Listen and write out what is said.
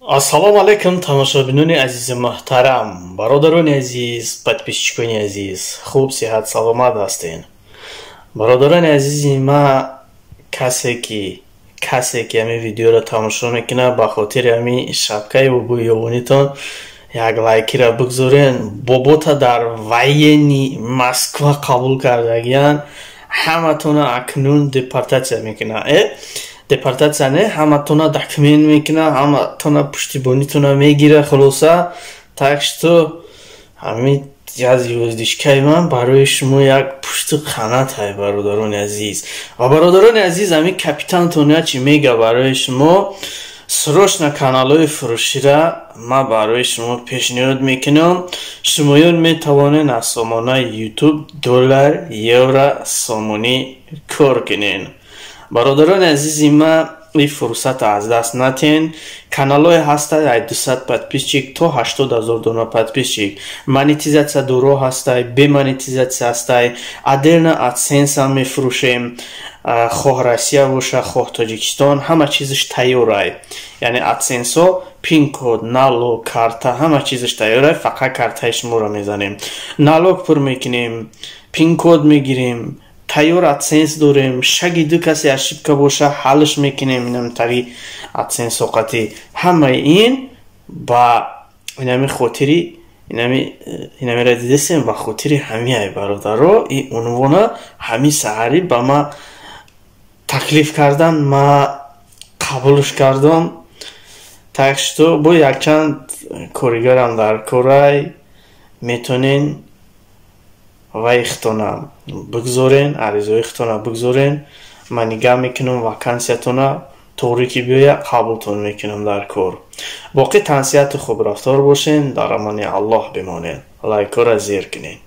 Ассалому алайкум, тамошобинони азизи муҳтарам, бародарони азиз, подписчикони азиз, хуб, сиҳат, саломат ҳастен? Бародарони азизи ма, касе ки ҳамин видеоро тамошо мекунад, ба хотири ҳамин шапкаи бобои як лайкира бигзорен. Бобота дар военный Москва қабул кардагиян, ҳаматона акнун депортатсия мекунад. Депортатсия не, ҳаматона документ мекуна, ҳаматона пуштибонитона мегира. Хулоса, так что ҳамин як звёздочкаи ман барои шумо як пушту қанатай, бародарони азиз. Ва, бародарони азиз, ҳамин капитантон чӣ мега барои шумо? Срочно каналҳои фурӯшира ман барои шумо пешниҳод мекунам. Шумоён метавонед аз сомонаи Ютуб доллар, евро, сомонӣ кор кунед. Бародарони азизи ма, ин фурсата аз даст натиҳен. Каналҳое ҳастад ай 200 подписчик то 80 000 дона подписчик, монетизатсия дуро ҳастай, бемонетизатсия ҳастай, отдельно адсенсам мефурӯшем. Хоҳ Россия боша, хоҳ Тоҷикистон, ҳама чизаш тайёрай, яъне адсенсо, пин-код, налог, карта, ҳама чизаш тайёрай. Фақат картаи шуморо мезанем, налог пур мекунем, пин-код мегирем, тайёр адсенс дорем. Шаги ду касе ошибка боша, ҳалш мекунем. Инам тари адсенс оқати ҳамаи ин ба инами хотири инамира дидесем, ба хотири ҳамиай, бародаро. Ин унвона ҳами саҳарӣ ба ма таклиф кардан, ма қабулш кардам. Так что бо якчанд коригарам дар корай, метонен вай хитона бигзорен, аризои хитона бигзорен. Ман нигаҳ мекунам вакансиятона, тоғрӣ ки биёя, қабултон мекунам дар кор. Боқӣ тансиҳату хубрафтор бошен, дар амони Аллоҳ бимонед, лайкҳоро зер кунед.